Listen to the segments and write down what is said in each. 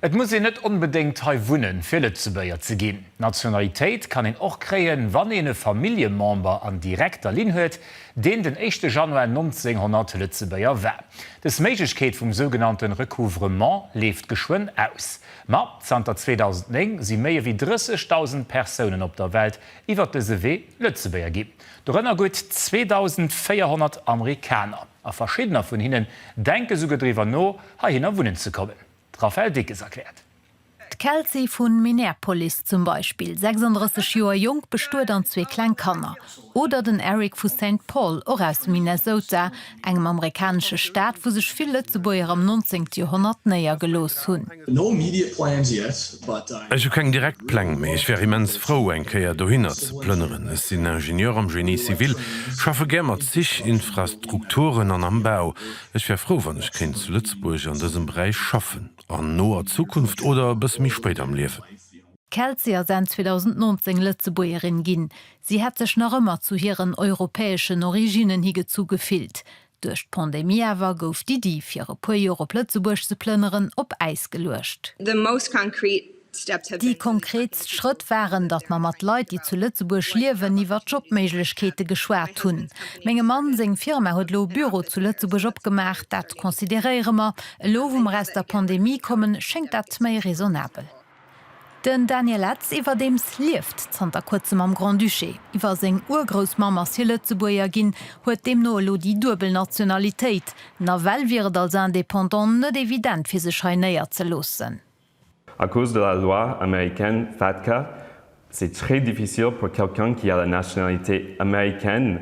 Et muss een net onbedéngt hei wunnen, fir Lëtzebuerger ze ginn. D'Nationalitéit kann een och kréien, wann een e Familljemember an direkter Linn huet, deen den éischte Januar 1900 Lëtzebuerger war. Dës Méiglechkeet vum sougenannte Recouvrement leeft geschwënn aus. Ma zanter 2009 si méi ewéi 30.000 Persounen op der Welt iwwer dëse Wee Lëtzebuerger ginn, dorënner gutt 2.400 Amerikaner. A verschiddener vun hinnen denke souguer driwwer no, heihinner wunnen ze kommen. D'Raphaëlle Dickes erkläert. D'Kelsey vu Minneapolis zum Beispill, 36 Joer jonk, bestuet an zwee kleng Kanner. Oder den Eric vu Saint Paul, och aus Minnesota, engem amerikanesche Staat, wou sech vill Lëtzebuerger am 19. Joerhonnert néiergelooss hunn. Ech hu keng direkt Pläng, mee ech wär immens frou, eng Kéier dohinner ze plënneren. Ech sinn Ingenieur am Génie civil, schaffe gär mat Zich, Infrastrukturen an am Bau. Ech wär frou, wann ech kéint zu Lëtzebuerg an dësem Beräich schaffen, an noer Zukunft oder e bësse méi spéit am Liewen. D'Kelsey ass Enn 2019 Lëtzebuergerin ginn. Si hätt sech nach ëmmer zu hiren europäeschen Originnen higezu gefillt. Duerch d'Pandemie awer gouf d'Iddi, fir e puer Joer op Lëtzebuerg ze plënneren, op Äis geluecht. Déi konkretst Schrëtt waren, datt mer mat Leit, déi zu Lëtzebuerg liewen, iwwer Jobméiglechkeete geschwat hunn. Mengem Mann seng Firma huet elo e Büro zu Lëtzebuerg opgemaach. Dat consideréiere mer. Elo wou mer aus der Pandemie kommen, schéngt dat méi raisonnabel. Den Daniel Etz iwwerdeems lieft zanter kuerzem am Grand-Duché. Iwwer seng Urgroussmamm ass hie Lëtzebuerger ginn, huet deemno elo déi duebel Nationalitéit. Nawell wier et als Indépendant net evident, fir sech hei néierzeloossen. À cause de la loi américaine FATCA, c'est très difficile pour quelqu'un qui a la nationalité américaine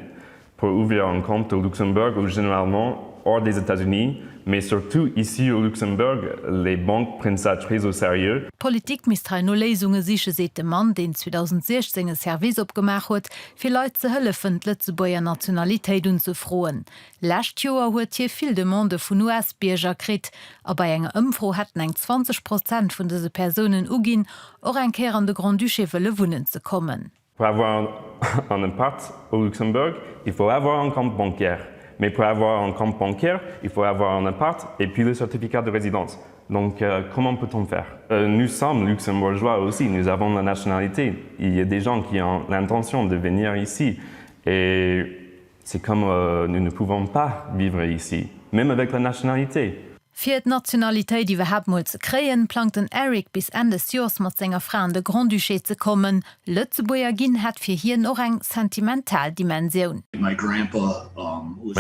pour ouvrir un compte au Luxembourg ou généralement hors des États-Unis, mais surtout ici au Luxembourg, les banques prennent ça très au sérieux. D'Politik misst hei no Léisunge siche, seet de Mann, deen 2016 e Service opgemaach huet, fir Leit ze hëllefen, d'Lëtzebuerger Nationalitéit unzefroen. Lescht Joer huet hie vill Demandë vun US-Bierger kritt. A bei enger Ëmfro hätten eng 20 Prozent vun dëse Persounen uginn, och eng Kéier an de Grand-Duché wëlle wunnen ze kommen. Pour avoir un appart au Luxembourg, il faut avoir un compte bancaire. Mais pour avoir un compte bancaire, il faut avoir un appart et puis le certificat de résidence. Donc comment peut-on faire? Nous sommes luxembourgeois aussi, nous avons la nationalité. Il y a des gens qui ont l'intention de venir ici et C'est comme nous ne pouvons pas vivre ici, même avec la nationalité. Fir d'Nationalitéit iwwerhaapt mol ze kréien, plangt den Eric bis Enn des Joers mat senger Fra an de Grand-Duché ze kommen. Lëtzebuerger ginn hätt fir hien och eng sentimental Dimensioun. Mäi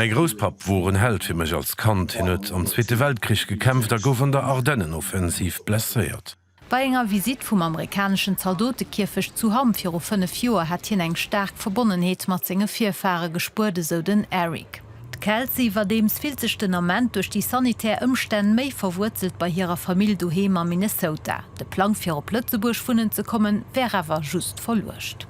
Grousspapp wor en Held fir mech als Kand. Hien huet am Zweete Weltkrich gekämpft a gouf an der Ardennenoffensiv blesséiert. Bei enger Visitt vum amerikaneschen Zaldotekierfecht zu Hamm viru 5 Joer hätt hien eng staark Verbonnenheet mat senge Virfare gespuert, esou den Eric. D'Kelsey iwwerdeems fillt sech den Ament duerch déi sanitär Ëmstänn méi verwuerzelt bei hirer Famill doheem am Minnesota. De Plang fir op Lëtzebuerg wunnen ze kommen, wär awer just verluecht.